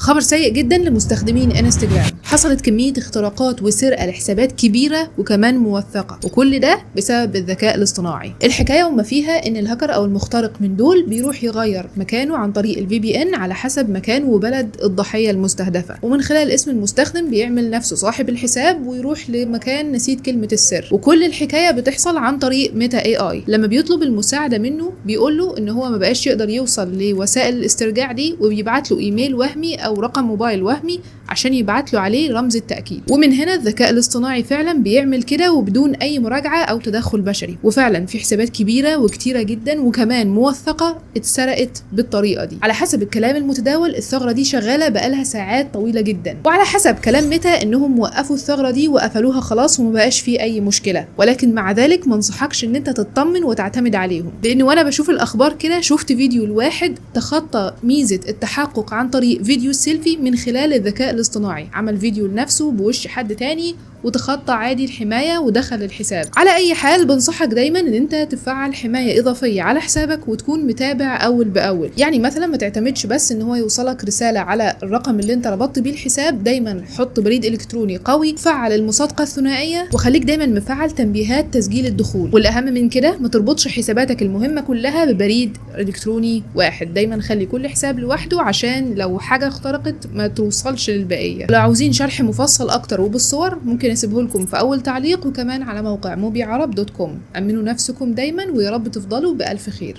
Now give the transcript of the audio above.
خبر سيء جدا لمستخدمين انستجرام. حصلت كمية اختراقات وسرقة لحسابات كبيرة وكمان موثقة، وكل ده بسبب الذكاء الاصطناعي. الحكاية وما فيها ان الهاكر او المخترق من دول بيروح يغير مكانه عن طريق ال VPN على حسب مكان وبلد الضحية المستهدفة، ومن خلال اسم المستخدم بيعمل نفسه صاحب الحساب ويروح لمكان نسيت كلمة السر. وكل الحكاية بتحصل عن طريق ميتا AI. لما بيطلب المساعدة منه بيقول له ان هو ما بقاش يقدر يوصل لوسائل الاسترجاع دي، وبيبعت له ايميل وهمي او رقم موبايل وهمي عشان يبعت له عليه رمز التأكيد. ومن هنا الذكاء الاصطناعي فعلا بيعمل كده وبدون اي مراجعة او تدخل بشري. وفعلا في حسابات كبيرة وكتيرة جدا وكمان موثقة اتسرقت بالطريقة دي. على حسب الكلام المتداول الثغرة دي شغالة بقالها ساعات طويلة جدا، وعلى حسب كلام ميتا انهم وقفوا الثغرة دي وقفلوها خلاص وما بقاش في اي مشكلة. ولكن مع ذلك ما انصحكش ان انت تطمن وتعتمد عليهم، لان وانا بشوف الاخبار كده شفت فيديو لواحد تخطى ميزة التحقق عن طريق فيديو السيلفي من خلال الذكاء الاصطناعي. عمل فيديو لنفسه بوش حد تاني وتخطى عادي الحماية ودخل الحساب. على اي حال بنصحك دايما ان انت تفعل حماية اضافية على حسابك وتكون متابع اول باول. يعني مثلا ما تعتمدش بس ان هو يوصلك رسالة على الرقم اللي انت ربطت بيه الحساب، دايما حط بريد الكتروني قوي، فعل المصادقة الثنائية، وخليك دايما مفعل تنبيهات تسجيل الدخول. والاهم من كده ما تربطش حساباتك المهمة كلها ببريد الكتروني واحد، دايما خلي كل حساب لوحده عشان لو حاجة اخترقت ما توصلش للبقية. لو عاوزين شرح مفصل اكتر وبالصور ممكن اسيبه لكم في اول تعليق، وكمان على موقع موبي عرب dot com. امنوا نفسكم دايما ويا رب تفضلوا بالف خير.